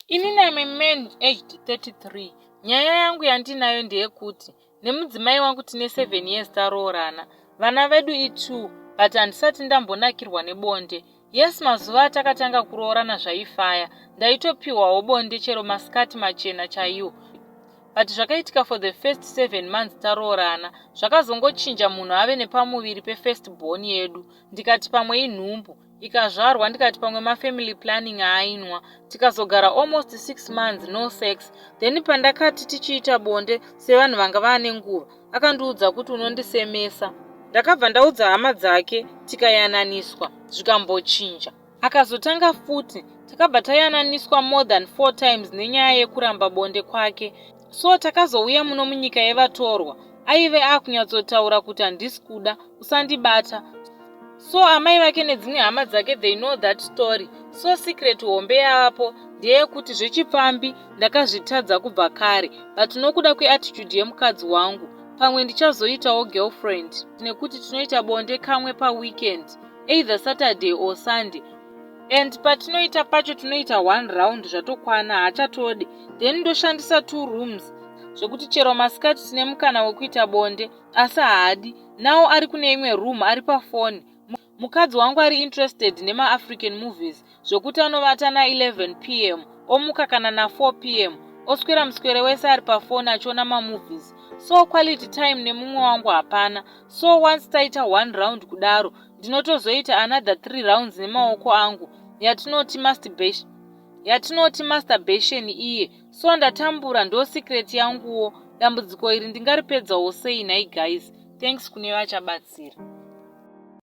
Inini am a man aged 33. Nyaya yangu yandinayo ndeyekuti nemudzimai wangu tine 7 years taroorana. Vana vedu i2, but handisati ndambonakirwa nebonde. Yes, mazuva atakatanga kuroorana zvaifaya, ndaitopiwawo bonde chero masikati machena chaiwo. But zvakaitika for the first 7 months taroorana zvakazongochinja, munhu ave nepamuviri pefirst born yedu. Ndikati pamwe inhumbu, ikazvarwa. Ndikati pamwe mafamily planning aainwa. Tikazogara almost 6 months no sex. Then pandakati tichiita bonde sevanhu vanga vaane nguva, akandiudza kuti, "Unondisemesa." Ndakabva ndaudza hama dzake, tikayananiswa, zvikambochinja. Akazotanga futi, takabva tayananiswa more than four times nenyaya yekuramba bonde kwake. So takazouya muno munyika yevatorwa, aive akunyatsotaura kuti, "Handisi kuda, usandibata." So amai vake nedzimwe hama dzake, they know that story. So secret hombe yavapo ndeyekuti zvechipfambi ndakazvitadza kubva kare, but nokuda kweattitude yemukadzi wangu, pamwe ndichazoitawo girlfriend, nekuti tinoita bonde kamwe paweekend, either Saturday or Sunday, and patinoita pacho tinoita one round, zvatokwana, haachatodi. Then ndoshandisa two rooms, zvekuti chero masikati tine mukana wekuita bonde, asi haadi. Now ari kune imwe room, ari pafoni. Mukadzi wangu ari interested nemaAfrican movies, zvokuti anovata na11 p.m., omuka kana na4 p.m., oswera muswere wese ari pafoni achiona mamovies. So quality time nemumwe wangu hapana. So once taita one round kudaro, ndinotozoita another three rounds nemaoko angu, yatinoti masturbation iye. So ndatambura, ndo secret yanguwo. Dambudziko iri ndingaripedzawo sei nhai guys? Thanks kune vachabatsira.